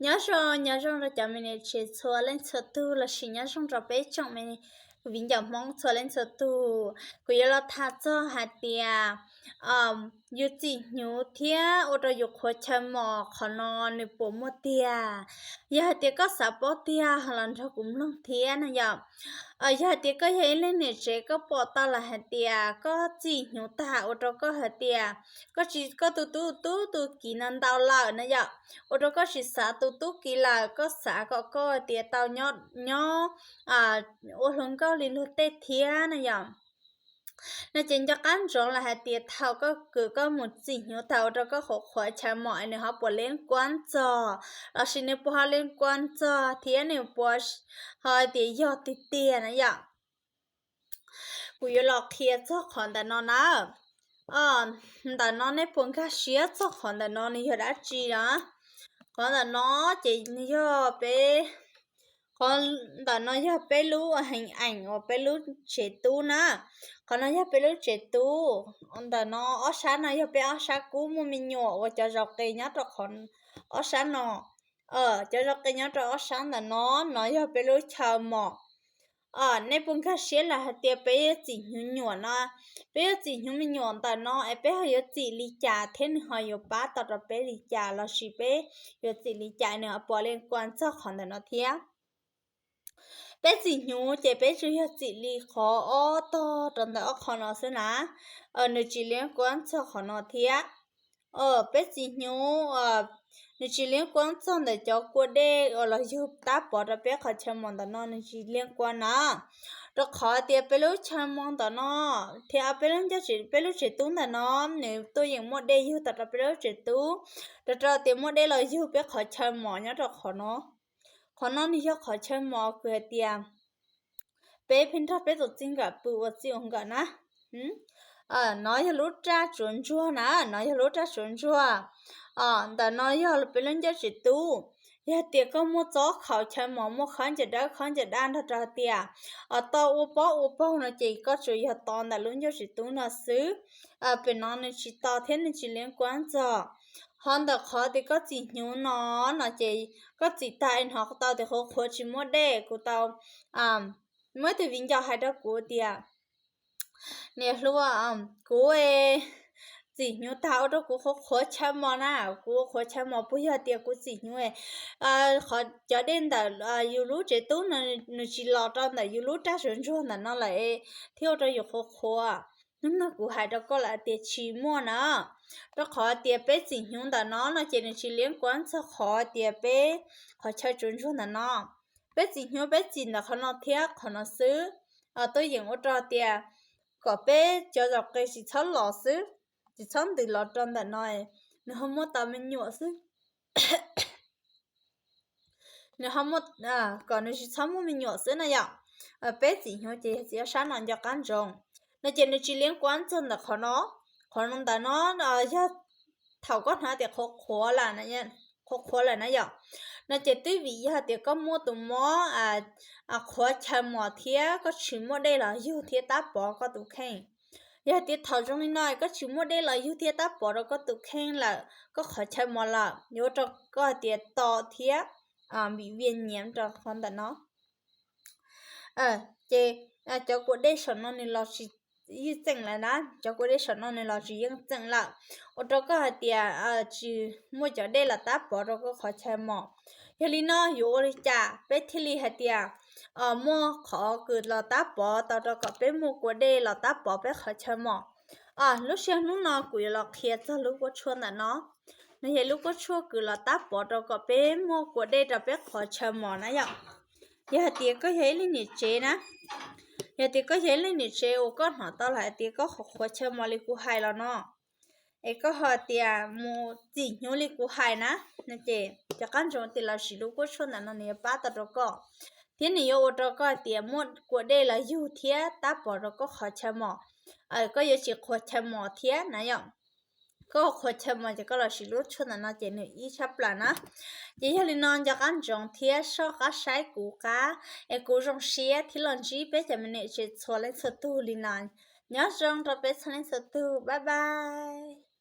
Nyob zoo, nyob zoo rau cov me niam tsev txhua leej txhua tug lossis nyob zoo rau peb tsoom me viv ncaus Hmoob txhua leej txhua tug. Kuv yuav los tham txog hais tias yus txim hnyuv thiab ua rau yus qhuav chaw mos qhov no nws puas muaj tiag. Yog hais tias koj xav paub tiag los nrog kuv mloog thiab na yom. Yog hais tias koj yog ib leej niam tsev koj pom tau lawm hais tias koj txim hnyuv tag ua rau koj hais tias koj tsis, koj tu tub tu tu kiv no ntau lawm na yom, ua rau koj tsis xav tu tub kiv lawm, koj xav kom koj tias tau nyob, nyob ua hluas nkauj li luag tej thiab na yom. No ces nco qab ntsoov lawm hais tias thaum koj kws koj mus txim hnyuv tag ua rau koj qhuav qhuav chaw mos es nws ho puas leej kuab txog, lossis nws puas ho leej kuab txog thiab nws puas ho tias yog tiag tiag na yom. Kuv yuav los qhia txog qhov ntawm no na. Ntawm no nej puas nkag siab txog qhov ntawm no nws yog dab tsi na? Qhov ntawm no ces nws yog peb, qhov ntawm no yog peb lub heev eem uas peb lub tsev tub na. Qhov no yog peb lub tsev tub. Ntawm no ob sab no yog peb ob sab kub muaj me nyuam uas cov zov qe nyob rau qhov ob sab no. Cov zov qe nyob rau ob sab ntawm no, no yog peb lub chaw mos. Nej puas nkag siab lawm hais tias peb yuav txim hnyuv nyuam no, peb yuav txim hnyuv me nyuam ntawm no es peb ho yuav txim li cas thiab nws ho yuav pab tau rau peb li cas lossis peb yuav txim li cas nws ho puas leej kuab txog qhov ntawm no thiab. Peb txim hnyuv ces peb tsuas yog txim li qhov ob tog rau ntawm ob qho no xwb na. Nws tsis leej kuab txog qhov no thiab. Peb txim hnyuv, nws tsis leej kuab txog ntawm cov kua dej uas los yug tab pov rau peb qhov chaw mos ntawm no nws tsis leej kuab na. Rau qhov tias peb lub chaw mos ntawm no thiab peb lub ncauj tsev, peb lub tsev tub ntawm no nws tuaj yeem muaj dej yug tau rau peb lub tsev tub, rau rau tias muaj dej los yug peb qhov chaw mos nyob rau qhov no. Qhov no nws yog qhov chaw mos kws hais tias peb pheej nrog peb tus txij nkawm pw ua txij ua nkawm na. No yog lub raj tsuav ntsuag na, no yog lub raj tsuav ntsuag. Ntawm no yog peb lub ncauj tsev tub. Yog tias koj muaj txob khaus chaw mos muaj khaub ncaws dawb khaub ncaws daj nrog rau hais tias to ua pob ua paug no ces koj tsuas yog to ntawm lub ncauj tsev tub no xwb. Pem no nws tsis to thiab nws tsis leej kuab txog. Ho ntawm qhov tias koj txim hnyuv no, no ces koj txim tag es hnov tau tias qhuav qhuav tsis muaj dej. Kuv tau muaj ib tug viv ncaus hais rau kuv tias, niam hluas, kuv txim hnyuv tag ua rau kuv qhuav qhuav chaw mos na, kuv qhuav chaw mos puas yog tias kuv txim hnyuv qhov cov dej ntawm yus lub tsev tub no nws tsis los rau ntawm yus lub raj tsuav ntsuag ntawm no lawm thiab ua rau yus qhuav qhuav. Hnub no kuv hais rau koj lawm tias tsis muaj na, rau qhov tias peb txim hnyuv ntawm no no ces nws tsis leej kuab txog qhov tias peb qhov chaw tsuav ntsuag ntawm no. Peb txim hnyuv peb txim ntawm qhov no thiab qhov no xwb, tuaj yeem ua rau tias kom peb cov zov qe tsis txhob los xwb, tsis txhob ntws los rau ntawm no, nws ho muaj tau me nyuam xwb. Nws ho muaj, kom nws tsis txhob muaj me nyuam xwb na yom. Peb txim hnyuv ces yog txiv ob sab no nco qab ntsoov, no ces nws tsis leej kuab txog ntawm qhov no. Qhov ntawm no yog thaum koj hnov tias qhuav qhuav lawm, qhuav qhuav lawm na yom, no ces twb vim yog tias koj muaj tus mob qhuav chaw mos thiab koj tsis muaj dej los yug thiab tab pov koj tus kheej. Yog tias thaum zoo li no koj tsis muaj dej los yug thiab tab pov rau koj tus kheej lawm, koj qhov chaw mos lawm yuav ua rau koj hais tias to thiab vim vias nyiav rau qhov ntawm no. Ces cov kua dej saum no nws los tsis yeej txeem lawm na, cov kua dej saum no nws los tsis yeej txeem lawm, ua rau koj hais tias tsis muaj cov dej los tab pov rau koj qhov chaw mos. Yog li no yuav ua li cas peb thiaj li hais tias muaj qhov kws los tab pov tau rau kom peb muaj kua dej los tab pov peb qhov chaw mos? Lub sij hawm hnub no kuv yuav los qhia txog lub kuab tshuaj ntawm no. Nws yog lub kuab tshuaj kws los tab pov rau kom peb muaj kua dej rau peb qhov chaw mos na yom. Yog hais tias koj yog ib leej niam tsev na, yog tias koj yog ib leej niam tsev uas koj hnov tau lawm hais tias koj qhuav qhuav chaw mos li kuv hais los no, es koj ho tias mus txim hnyuv li kuv hais na, no ces cov qab ntsoov tias los sim lub kuab tshuaj ntawm no nws yuav pab tau rau koj, thiab nws yuav ua rau koj hais tias muaj kua dej los yug thiab tab pov rau koj qhov chaw mos. Koj yuav tsis qhuav chaw mos thiab na yom. Koj qhuav chaw mos ces koj los sim lub tshuaj ntawm no ces nws ib tshaj plaws na. Ces yog li no nco qab ntsoov thiab soj qab saib kuv qab es kuv zoo siab thiab los ntsib peb cov me niam tsev txhua leej txhua tug li no. Nyob zoo rau peb txhua leej txhua tug, bye bye.